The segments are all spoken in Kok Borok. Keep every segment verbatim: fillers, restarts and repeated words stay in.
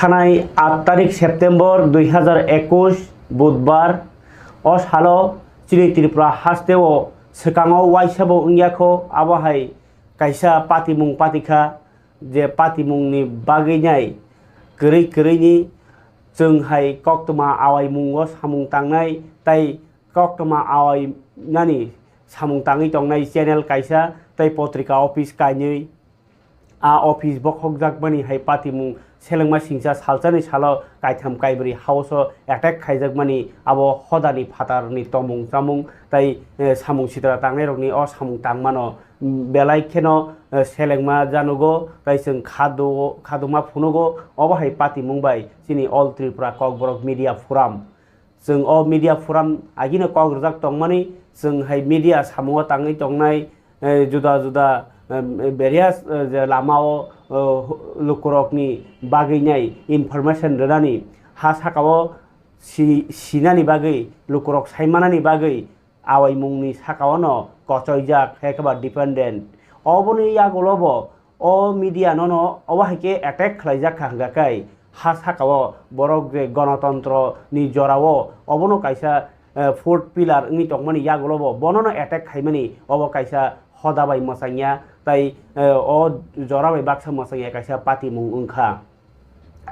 Thanai aat tarik September dui hazar ekush Budbar, o salo chini Tripura hasteo swkango waisabo wngya kho, abo hai kaisa patimung patikha, je patimungni bagwi nai kwrwi kwrwini chwng hai koktwma awaimungo samung tangnai tei koktwma awainani samung tangwi tongnai channel kaisa tei potrika office kainwi. A office bokhokjakmani hai patimung selengma singcha salsani salo kaitham kaibrwi house-o attack khaijakmani abo hodani phatarni tomung chamung tei, eh, samung sitra tangnairokni o samung tangmano, mm, belai kheno, eh, selengma janugo tei chwng khadu-, khaduma phunugo obo hai patimung bai chini All Tripura Kokborok Media Forum. Chwng o media forum agino kok rwjak tongmani, chwng hai media samungo tangwi tongnai, eh, juda juda, eh, various, eh, je lamao, eh, lukurokni bagwi nai information rwnani, ha sakao si-, sinani bagwi, lukurok saimanani bagwi, awaimungni sakaono kochoijak, ekeba dependent. Oboni yagulobo o media nono obo hai khe attack khlaijak kha hwnkha khe, ha sakao borok je gonotontro ni jorao obono kaisa, eh, fourth pillar wngwi tongmani yagulobo bonono attack khaimani obo kaisa hoda bai mwchangya tei, eh, o jora bai baksa mwchangya kaisa patimung wngkha.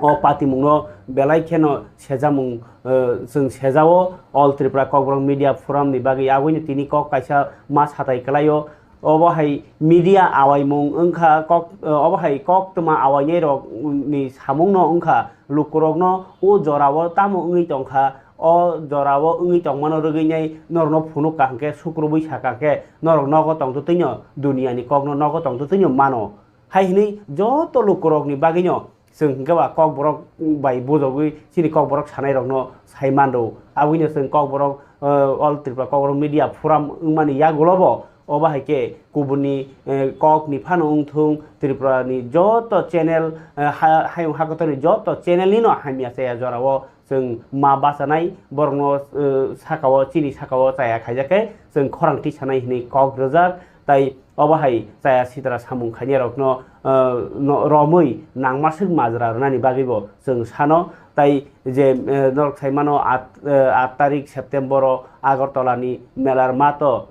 O patimungno belai kheno sejamung, eh, chwng sejao All Tripura Kokborok Media Forum ni bagwi, aboino tini kok kaisa ma satai kwlaio. Obo hai media awaimung wngkha, kok, eh, obo hai koktwma awainai rok ni samungno wngkha, lukurokno o jorao tamo wngwi tongkha, o jorao wngwi tongmano rwgwinai norokno phunuk kaham khe, sukrubwi sa kaham khe, norok nogo tongtwtwino, duniani kokno nogo tongtwtwino mano. Hai hwnwi joto lukurokni bagwino chwng hwnkhe ba Kokborok bai bujogwi chini Kokborok sanairokno sai manrw. Aboni chwng Kokborok, eh, All Tripura Kokborok Media Forum wngmani yagulobo obo hai khe kubunni, eh, kokni phano wngthung, Tripurani joto channel, eh, ha-, hayung hakotorni joto channel nino hamya chaya jorao chwng ma bachanai borokno, eh, sakao, chini sakao chaya khaijak khe chwng khorang tisanai hwnwi kok rwjak. Tai obo hai chaya sitra samung khainai rokno, eh, no, romwi nangmaswk majra rwnani bagwi bo chwng sano. Tai je, eh, norok sai mano, at, eh, at tarik September o Agartala ni Melar Mato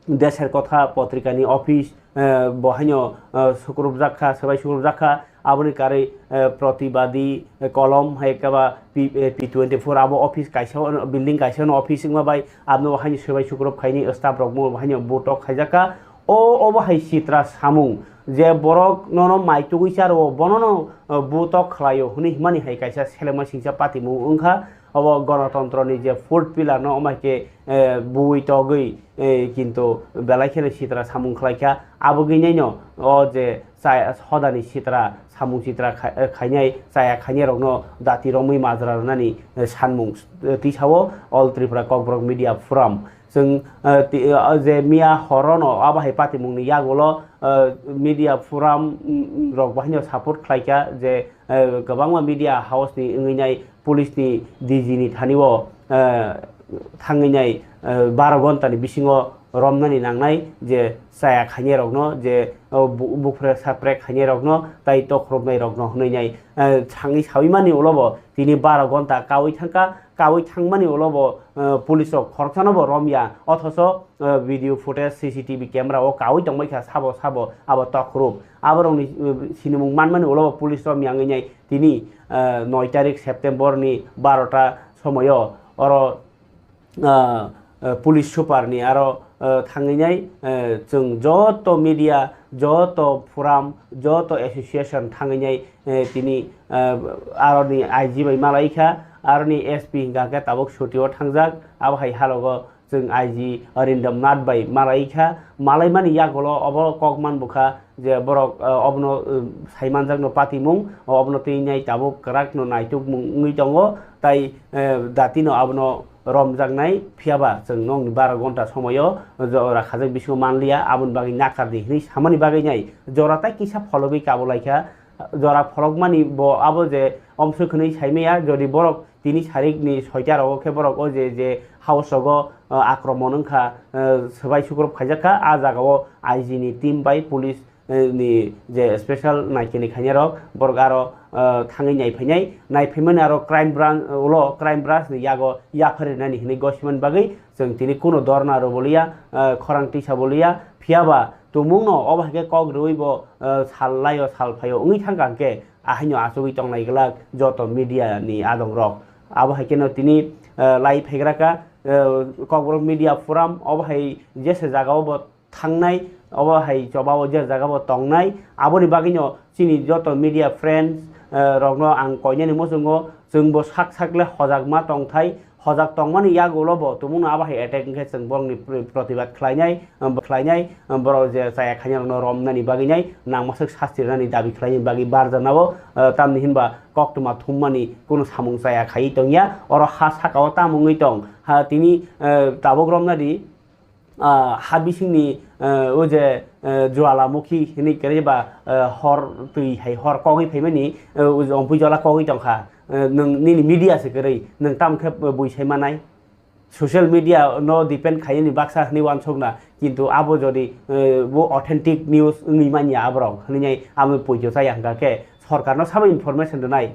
Desher Kotha potrika ni office, eh, bo haino, eh, sukrupjak kha, swbai sukrupjak kha. Aboni karwi, eh, Pratibadi, eh, Kolom hai khe ba P, eh, P twenty four abo office kaisa, building kaisa no office wngma bai, abno bo haino swbai sukrup khaini staff rok bo haino butok khaijak kha. O, obo hai sitra samung, je borok nono maitugwi charo, bonono, eh, butok khlaio hwnwi himani hai kaisa selengma singcha patimung wngkha. Obo gonotontro ni je fourth pillar no, omo hai khe, eh, buwi togwi, eh, kintu belai kheno sitra samung khlai kha. Abogwi naino o je chaya hodani sitra, samung sitra khai-, eh, khainai, chaya khainai rokno dati romwi majra rwnani, eh, sanmung, eh, tisao All Tripura Kokborok Media Forum. Chwng, eh, ti-, eh, je miya horono abo hai patimungni yagulo, eh, Media Forum, mm, mm, rok bahaino support khlaikha je, eh, kwbangma media house ni wngwi nai police ni D G ni thani o, eh, thangwi nai, eh, baro ghonta ni bisingo romnani nangnai je chaya khainai rokno, je, oh, bu-, buphre saprek khainai rokno, tai tokhorobnai rokno hwnwi nai, eh, thangwi sawi mani ulo bo tini baro ghonta kawi thangkha, kawi thangmani ulo bo, eh, police rok khoroksano bo romya, othoso, eh, video footage, C C T V camera o kawi tongbai kha sabo sabo abo tokhorop. Aborokni, eh, sinimung manmani ulo bo police romya wngwi nai tini, eh, noi tarik September ni barota somoyo oro, ah, ah, police super ni aro, ah, thangwi nai, ah, chwng joto media, joto forum, joto association thangwi nai, eh, tini, ah, aroni I G bai malai kha, aroni S P hingka khe tabuk chuti o thangjak, abo hai halogo chwng I G Arindam Nath bai malai kha, malai mani yagulo obo kok man bukha je borok, ah, obono, ah, sai manjakno patimung, obono twi nai tabuk kwrakno naitukmung wngwi tongo, tai, eh, datino abono romjaknai, phiyaba chwng nokni baro ghonta somoyo jora khajak bisingo manliya, aboni bagwi nakardi hwnwi samani bagwi nai jora tai kisa phologwi kabulaikha. Jora pholokmani bo abo je omswk hwnwi saimaya, jodi borok tini sarikni soita rogo khe borok o je, je house rogo, ah, akromon wngkha, ah, swbai sukrup khaijakha, ah jagao I G ni team bai police eh, ni je special naikini khainai rok, borok aro, ah, thangwi naiphainai, naiphaimani aro crime branch, ulo crime branch ni yago yapharwi rinani hinwi gosimani bagwi chwng tini kuno dorna rwboliya, ah, khorang tisa boliya, phiyaba tumungno obo hai khe kok rwui bo, ah, sal laio sal phaio wngwi thangkha hwnkhe ahaino achugwi tongnai glak joto media ni adongrok. Abo hai kheno tini, ah, lai phaigraka, ah, Kokborok Media Forum obo hai jesa jagao bo thangnai, obo hai chobao je jagao tongnai. Aboni bagwino chini joto media friends, eh, rokno ang koinani muchungo, chwngbo sak sakle hojak ma tongthai, hojak tongmani yagulo bo tumungno abo hai attack wngkhe chwng borokni pro-, protibad khlainai, um, khlainai, um, borok je chaya khainai rokno romnani bagwinai nangmaswk sasti rwnani dabi khlainani bagwi barjanao, eh, tamni hinba koktwma thummani kunu samung chaya khaiwi tongya, oro ha sakao tamo wngwi tong, ha tini, eh, tabuk romnadi, ah, ha bisingni, eh, o je, eh, Jwalamukhi hinwi kwrwi ba, eh, hor twi hai hor kogwi phaimani, eh, o je ompui jola kogwi tongkha. Eh, nwng nini media se kwrwi, nwng tamo khe bui sai manai? Social media no depend khainani baksa hinwi uansukna, kintu abo jodi, eh, bo authentic news wngwi manya aborok hinwi amo poito chaya hwnkha khe sorkarno sabo information rwnai.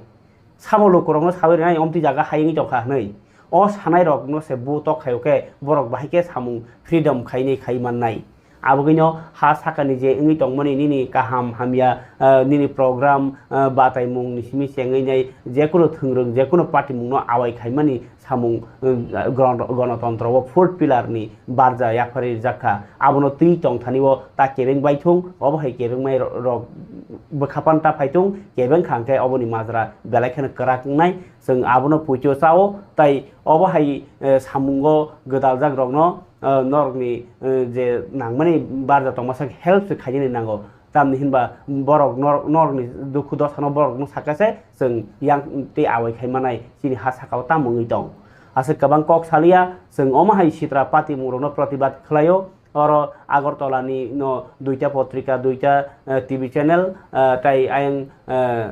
Sabo lukurokno sawi rwnai omtwi jaga hai wngwi tongkha hwnwi. O sanairokno se bo tok khaio khe borok bahai khe samung freedom khainai khai mannai. Abogwino ha sakani je wngwi tongmani nini kaham hamya, ah, nini program, ah, bataimung ni simi chengwi nai jekunu thwngrwng jekunu party mungno awai khaimani samung, ah, gron-, gonotontro o fourth pillar ni barja yapharwi rijak kha. Abono twi tongthani o ta kebeng bai thung, obo hai kebeng mai ro-, rok bwkha panta phai thung, kebeng kha hwnkhe oboni majra belai kheno kwrak wngnai. Chwng abono poito chao, tai obo hai, eh, samungo gwdaljak rokno, eh, norokni, eh, je nangmani barja tongma sak help se khainani nango. Tamni hinba borok nor-, norokni dukhu dosano borokno sakha se chwng yang tei awai khai manai chini ha sakao tamo wngwi tong. Aswk kwbang kok saliya, chwng omo hai sitra patimung rokno protibad khlaio. Oro Agartala ni no duita potrika, duita, eh, T V channel, eh, tai ayang, eh,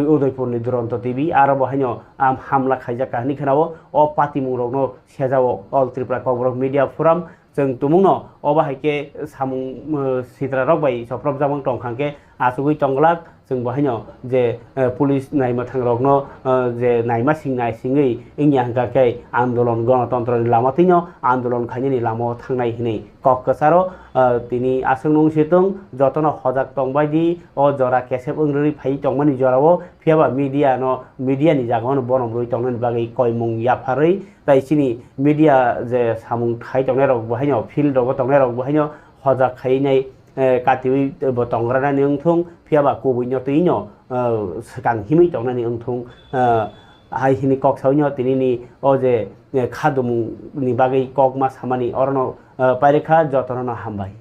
Udaipur ni Duronto T V, aro bo haino, am, hamla khaijak kha hinwi khwnao. O patimung rokno sejao All Tripura Kokborok Media Forum. Chwng tumungno obo hai khe samung, eh, sitra rok bai soprop jabang tong kha hwnkhe achugwi tong glak. Chwng bo haino je, eh, police naima thang rokno, eh, je naima sing nai singwi wngya hwnkha khe andolon, gonotontro ni lama twino andolon khainani lama o thangnai hinwi kok kwcharo, eh, tini aswk nung si tong jotono hojak tong bai di. O jora kesep wng rwui phai tongmani jorao phiyaba media no, media ni jaga no borom rwui tongnani bagwi koimung yapharwi tai chini media je samung khai tongnai rok bo haino field rogo tongnai rok bo haino hojak khai nai, eh, katiui bo tongranani wngthung, phiyaba kubui no twi no, eh, swkang himwi tongnani wngthung, eh, hai hini kok saui no tini ni o je, eh, khadumung ni bagwi kok ma samani orono, eh, pairikha jotono no hambai.